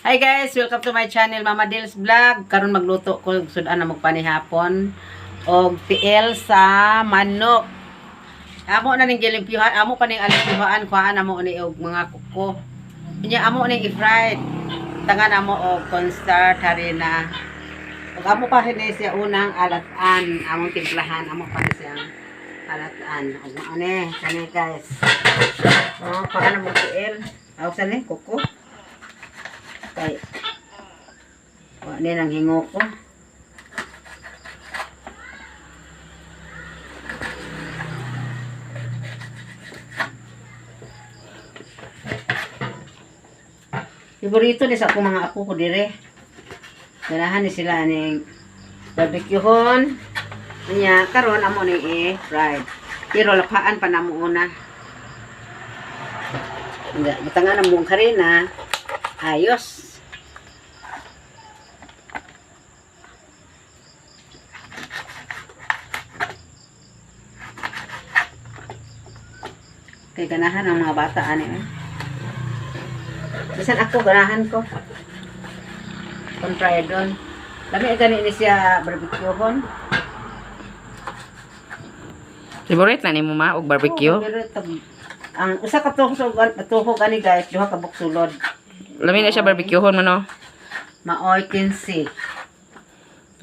Hi guys, welcome to my channel, Mama Dils Vlog. Karon magluto ko sudan na magpanihapon og tiil sa manok. Amo na ning gilimpyuhan, amo pa ning alimpyuhan, kuhaan amo ni og mga kuko. Unya amo ning i-fried. Tangan amo og cornstarch, harina. Ug amo pa ni siya unang alatan, among timplahan, amo pa ni siya alatan. Ug mao ni, kani guys. Oh, kuhaan mo tiil. Aw sa ni kuko. Kay wa ni nang hingo ko. Favorito ni sa akong mga apo ko dire. Ganahan ni sila ning barbecuehon. Unya karon amo ni i-fried. Pero laphaan pa namo una. Hindi, butangan ang buong harina. Ayos. Kay ganahan ang mga bata ani eh. Bisan ako ganahan ko. Kung try doon. Lami gani ni siya barbecuehon. Favorite na nimo ma og barbecue? Oh, pero ang usa ka tuhog tuhog ani guys, duha ka buksulod. Lami na siya barbecuehon man no. Maoy 15.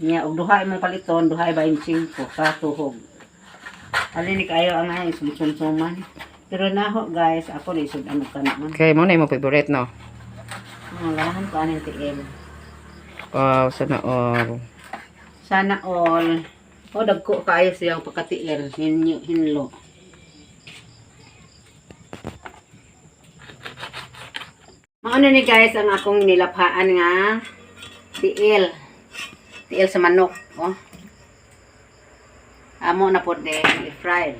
Nya og duha imong paliton, duha 25 ka tuhog. Ali ni kayo ang ay sumsumsuman. Pero naho guys, ako ni sud ano ka naman. Okay, mo na imo favorite no. Ang ganahan ko aning tiil. Wow, sana all. Sana all. O dagko kaayo siyang pagkatiil, hinyo hinlo. Maano ni guys ang akong nilaphaan nga tiil. Tiil sa manok, oh. Amo na pod din i-fry.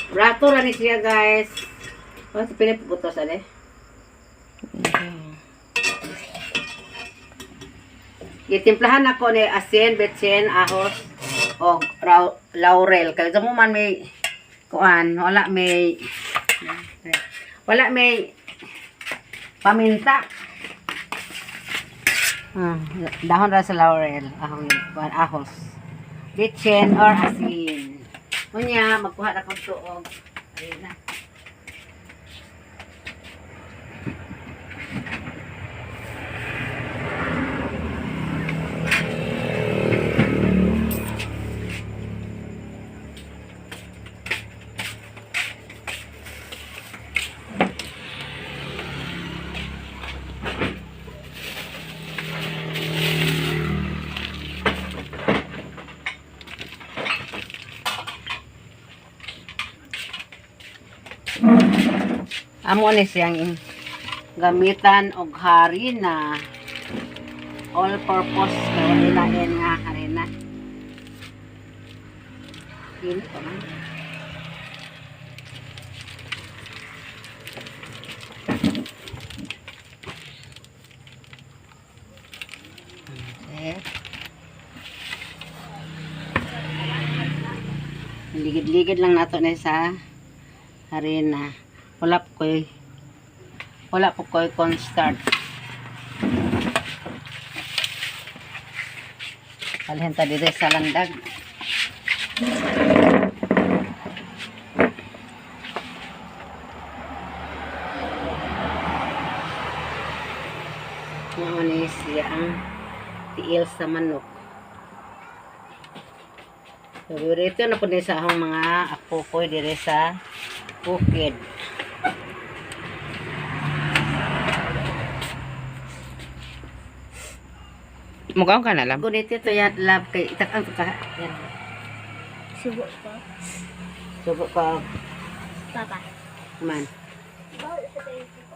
Rato ra ni siya guys. Oh, si Philip butos ale. Gitimplahan ako ni asin, betsin, ahos, o laurel. Kaya mo man may kuan, wala may paminta. Ah, dahon ra sa laurel, ahong kuan ahos. Betsin or asin. Unya magkuha na kog tuog. Ayun na. Amo ni siyang gamitan og harina. All purpose kay ilain nga harina. Ini pa man. Okay. Ligid-ligid lang nato na sa harina. Wala po ko'y cornstarch. Alhin ta dire sa landag. Mao ni siya ang tiil sa manok. Favorito na po ni sa akong mga apo ko dire sa bukid. Mukaon ka na lang. Gunit ito yan, love, kay itakang ka. Yan. Subo ko. Subo ko Papa. man. Bawal sa tayo subo.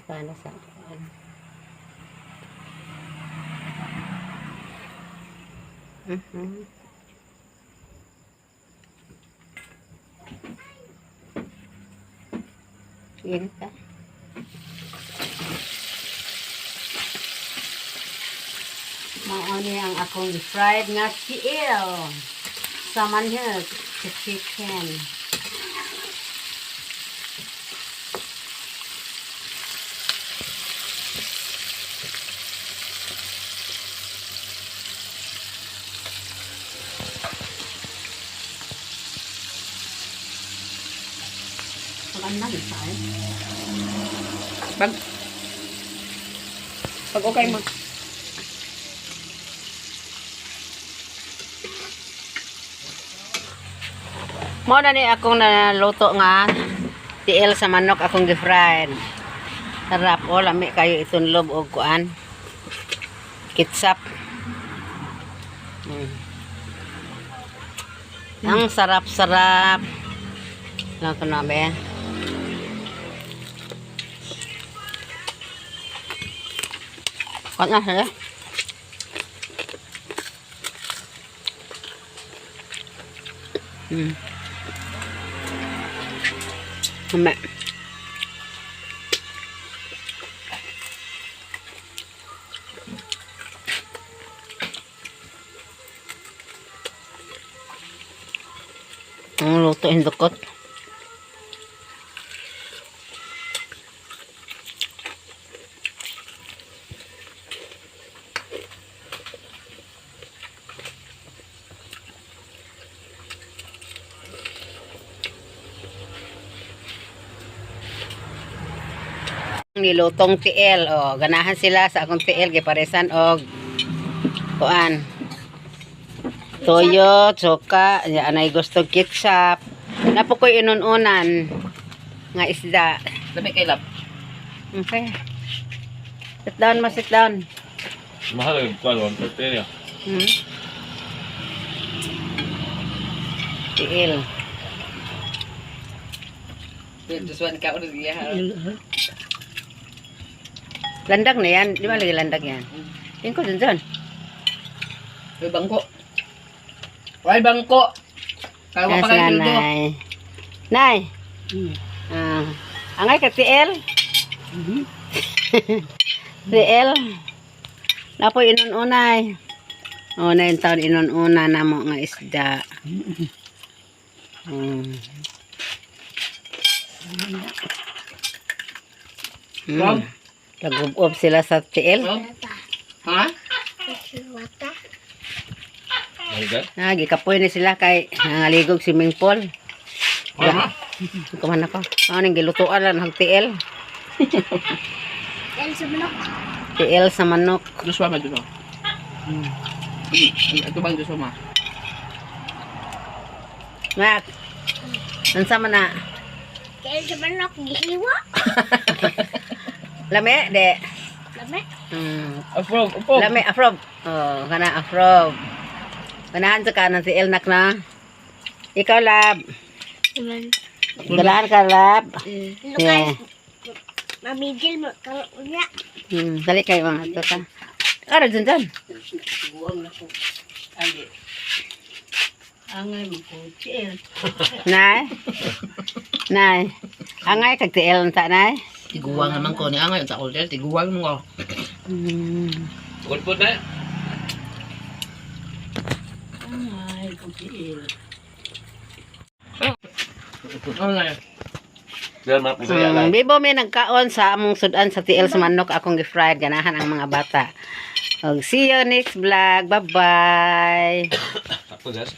Paano sa ano? Init ka. Mao ni ang akong fried nga tiil. Sa manhig, sa chicken. Maganda rin siya eh. Pag okay mo. Mao na ni akong naluto nga tiil sa manok akong gifried. Sarap o lami kayo itunlob og kuan. Kitsap. Ang sarap-sarap. Lang ko na be. Kuan na siya. Lami. Ang luto yung dukot. Nilutong tiel o ganahan sila sa akong tiel giparesan og kuan toyo, tsoka, ya, anay gusto ketchup. Napukoy inununan nga isda. Lami kay lap. Okay. Sit down mo, sit down. Mahal yung kuwan, 130 niya. Tiil. Just one ka ulit iya. Landag na yan. Di ba lagi landag yan? Tingko dun dun. May bangko. Way bangko. Kaya Yes, pa kayo dito. nanay. Nay. Ah, angay ka TL? TL. Napoy inununay. Oh, na yung taon inununa na mo nga isda. Rob? Nag-ub sila sa TL. Rob? Ha? Wata. Ano ka? Ah, gikapoy ni sila kay nangaligog swimming pool. Ano? Kuman ako. Ano ning gilutuan lang ng TL. El sa manok. TL sa manok. Joshua ma Joshua. Ito bang Joshua ma? Mak. Unsa man na? El sa manok. Gihiwa. Lami de. Lami. Afro, afro. Lami afrob. Oh, kana afrob. Ganahan sa kanan si Elnak na. Ikaw lab. Naman. Ganahan ka lab. Lukas. Mamigil mo. Kaunya. Dali kayo mga ato ka. Ara dyan dyan. Nay. Nay. Angay kag TL unta nay. Tiguang naman ko ni angay sa hotel, tiguang mo ko. Good po na. Ano na? Dahil mga pusaya lang. Bibo may nagkaon sa among sudan sa TL sa manok akong gi-fried ganahan ang mga bata. Og see you next vlog. Bye-bye. Ako, Des.